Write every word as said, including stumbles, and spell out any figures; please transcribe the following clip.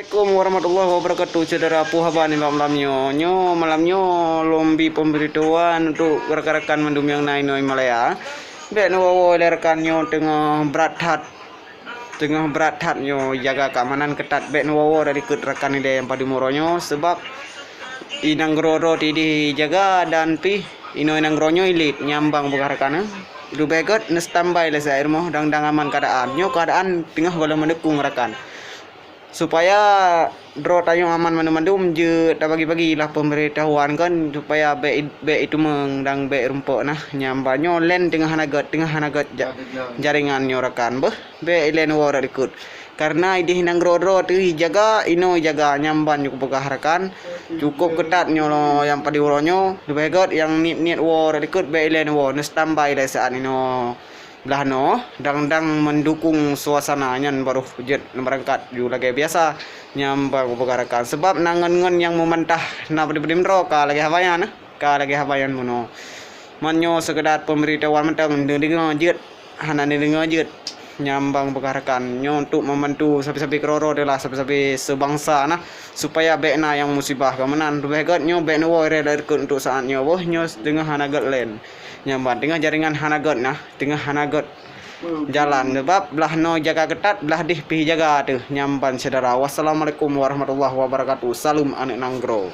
Assalamualaikum warahmatullahi wabarakatuh. Syedara, peue haba nibak malam nyoe? Nyoe malam nyoe lôn bi pemberitahuan untuk rakan-rakan mandum nyang na inoe Malaya. Bèk neuwoe-woe lé rakan nyoe, teungoh brat that. Teungoh brat that nyoe jaga keamanan keutat. Bèk neuwoe-woe dari keut rakan idéh nyang padum uroe nyoe, seubab inong droe-droe tidéh jaga dan pih inoe inong droe nyoe ilet nyambang peugah rakan, eh. Leubeh gèt neustandby lé saat rumoh dang-dang aman keuadaan. Nyoe keuadaan teungoh gohlom meudukung rakan. Supaya droe tanyoe aman mandum-mandum, jeuet tabagi-bagi lah pemberitahuan kan, supaya bèk, bèk itumeung dan bèk rumpok nah. Nyang ba nyoe len teungoh hana gèt, teungoh hana gèt ja-, jaringan nyoe rakan beuh. Bèk ilèe neuwoe rot dikeue. Karena idéh nanggroe droe teuh ijaga, inoe ijaga, nyang ban nyoe kupeugah rakan. Cukup keutat nyoe nyang padum uroe nyoe. Leubeh gèt nyang niet-niet woe rot dikeue, bèk ilèe neuwoe, neustandby lé saat inoe. Blah noe dang-dang mendukung suasana nyan baroh jeuet neubeurangkat ju lagèe biasa nyang ban kupeugah rakan. Seubab na ngon-ngon nyang meumantah na padum-padum droe ka lagèe haba nyan, ka lagèe haba nyan bunoe. Man nyoe seukeudar pemberitahuan mantong, neudeungoe jeuet, hana neudeungoe jeuet. Nyang ban kupeugah rakan, nyoe untuk membantu sabe-sabe keudroe-droe teuh lah, sabe-sabe seubangsa nah, supaya bèk na nyang musibah ka meunan. Leubeh gèt nyoe bèk neuwoe rot dikeue untuk saat nyoe, beuh nyoe teungoh hana gèt len. Nyang ban teungoh jaringan hana gèt nah, teungoh hana gèt jalan. Seubab blah noe jaga keutat, blah deh pih jaga teuh. Nyang ban syedara. Wassalamualaikum warahmatullahi wabarakatuh. Salam aneuk nanggroe.